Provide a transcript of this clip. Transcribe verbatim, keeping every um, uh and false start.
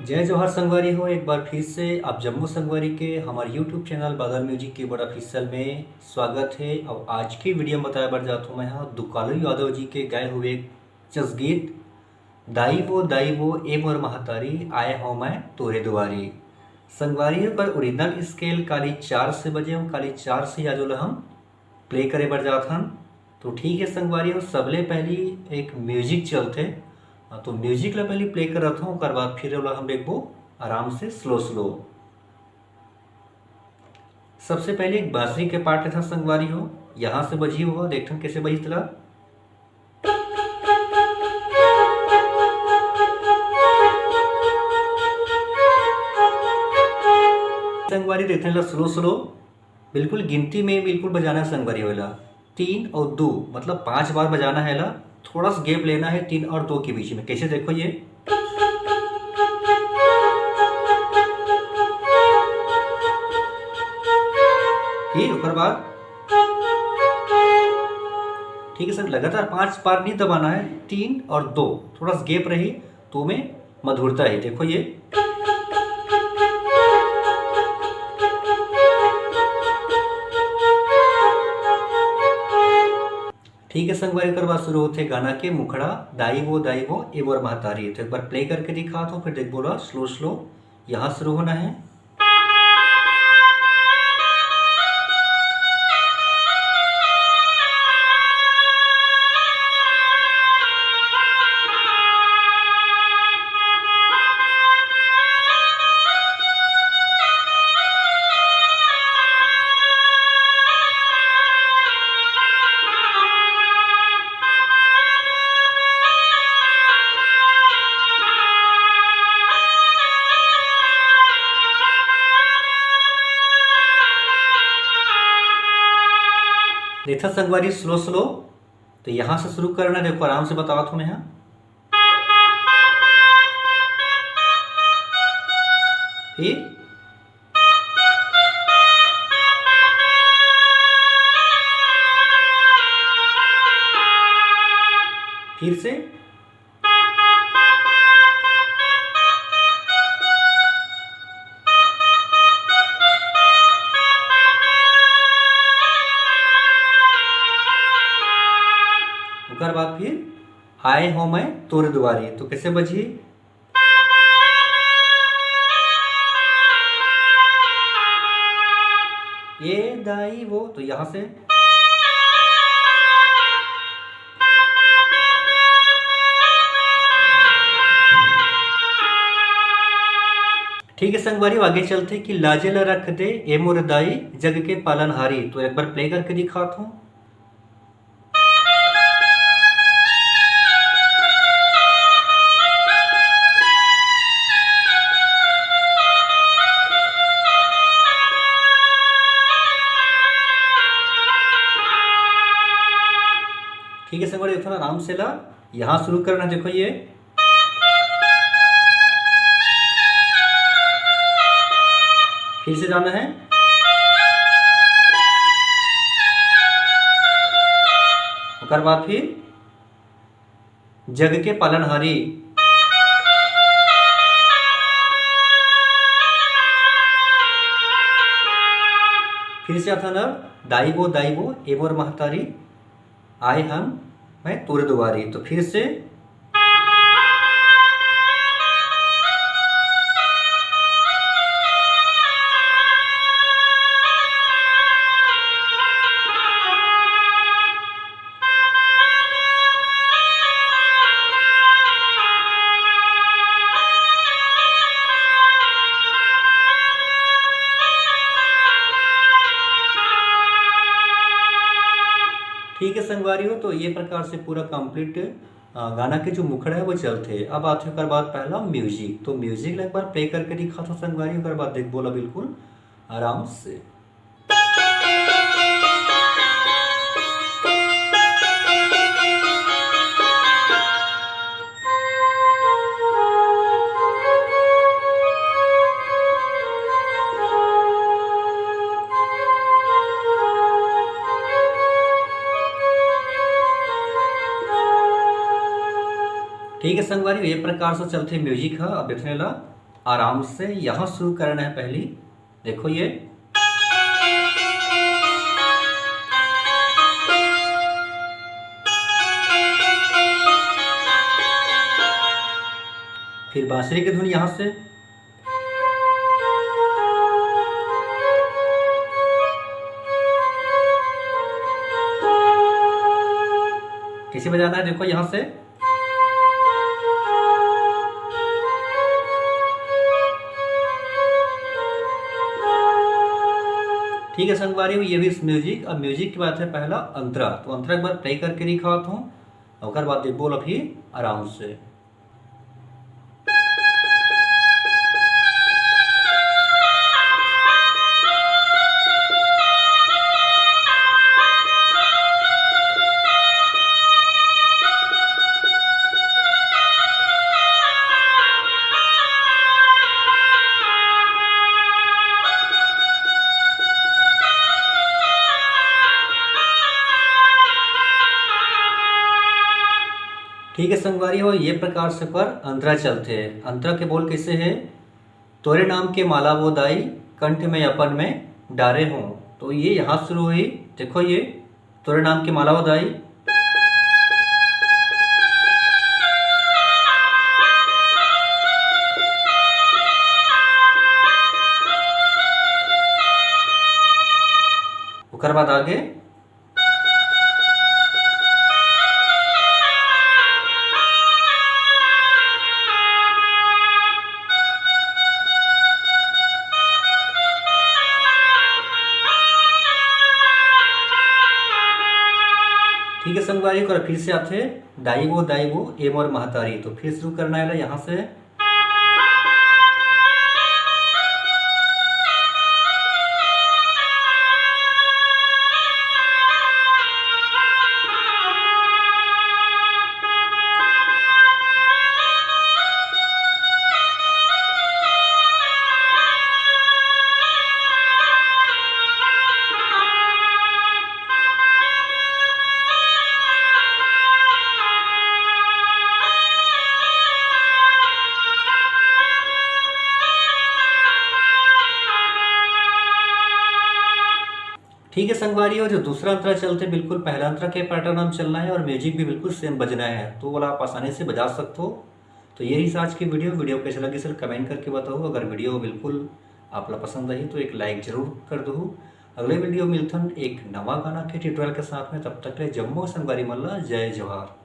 जय जोहार संगवारी हो, एक बार फिर से आप जम्मो संगवारी के हमार YouTube चैनल बादल म्यूजिक के बड़ा ऑफिशियल में स्वागत है। और आज के वीडियो में बताए बर जात हूँ मैं हा दुकालू यादव जी के गाए हुए एक जसगीत दाई वो दाई वो ए मोर महतारी आए हो मैं तोरे दुआरी। संगवारी हो, एकर ओरिजिनल स्केल काली चार से बजे हो, काली चार से आज ओला हम प्ले करे बर जात हन। तो ठीक है संगवारी हो, सबले पहली एक म्यूजिक चलथे, हाँ, तो म्यूजिक ला पहली प्ले करत हूँ, ओकर बाद फिर ओला हम देखबो आराम से स्लो स्लो। सबसे पहले एक बांसुरी के पार्ट था संगवारी हो, यहाँ से बजी हो, देखथन कैसे बजी तला। संगवारी देखथन ला स्लो स्लो, बिल्कुल गिनती में बिल्कुल बजाना है संगवारी हो एला। तीन और दो, मतलब पांच बार बजाना है एला। थोड़ा सा गैप लेना है तीन और दो के बीच में। कैसे, देखो ये, फिर ओकर बाद, ठीक है सर, लगातार पांच बार नहीं दबाना है, तीन और दो, थोड़ा सा गैप रही तो में मधुरता है। देखो ये, ठीक है संगवारी, ओकर बाद शुरू होथे गाना के मुखड़ा, दाई वो दाई वो ए मोर महतारी। तो एक बार प्ले करके दिखात हूँ, फिर देखबो ला स्लो स्लो। यहाँ शुरू होना है। देखा संगवारी, स्लो स्लो। तो यहाँ से शुरू करना, देखो आराम से बतावत हूँ मैं यहाँ। फिर, फिर से। ओकर बाद फिर आए हो मैं तोरे दुआरी, तो कैसे बजी? ए दाई वो, तो यहाँ से। ठीक है संगवारी, आगे चलथे कि लाजे ला रख दे ए मोर दाई, जग के पालनहारी। तो एक बार प्ले करके दिखात हूँ। ठीक है संगवारी, थोड़ा आराम से ला, यहाँ शुरू करना, देखो ये, फिर से जाना है, ओकर बाद फिर जग के पालनहारी। फिर से आता ना, दाई वो, दाई वो, ए मोर महतारी, आए हम, मैं तोरे दुआरी। तो फिर से ठीक है संगवारी हो, तो ये प्रकार से पूरा कंप्लीट गाना के जो मुखड़ा है वो चलथे। अब आथे ओकर बाद पहला म्यूजिक। तो म्यूजिक ला एक बार प्ले करके दिखात हूँ संगवारी, ओकर बाद देखबो ला बिल्कुल आराम से। ठीक है संगवारी, ये प्रकार से चलथे म्यूजिक ह। अब इतने ला आराम से यहाँ शुरू करना है पहली। देखो ये, फिर बांसुरी की धुन यहाँ से। कैसे बजाना है, देखो यहाँ से। ठीक है संगवारी हो, ये भी म्यूजिक। अब म्यूजिक की बात है, पहला अंतरा। तो अंतरा एक बार प्ले करके दिखाता हूँ, ओकर बाद देखबो ला फिर आराम से। ठीक है संगवारी हो, ये प्रकार से पर अंतरा चलथे। अंतरा के बोल कैसे है? तोरे नाम के माला वो दाई, कंठ में अपन में डारे हों। तो ये यहाँ शुरू हुई। देखो ये, तोरे नाम के माला वो दाई। ओकर बाद आगे। ठीक है संगवारी, ओकर फिर से आथे, दाई वो, दाई वो, ए मोर महतारी। तो फिर शुरू करना है यहाँ से। ठीक है संगवारी हो, जो दूसरा अंतरा चलथे, बिल्कुल पहला अंतरा के पैटर्न हम चलना है और म्यूजिक भी बिल्कुल सेम बजना है, तो वो आप आसानी से बजा सकते हो। तो ये रही आज की वीडियो। वीडियो कैसे लगी सर, कमेंट करके बताओ। अगर वीडियो बिल्कुल आप ला पसंद आई तो एक लाइक जरूर कर दो। अगले वीडियो मिलथन एक नवा गाना के ट्यूटोरियल के साथ में। तब तक ले जम्मो संगवारी मन ला जय जोहार।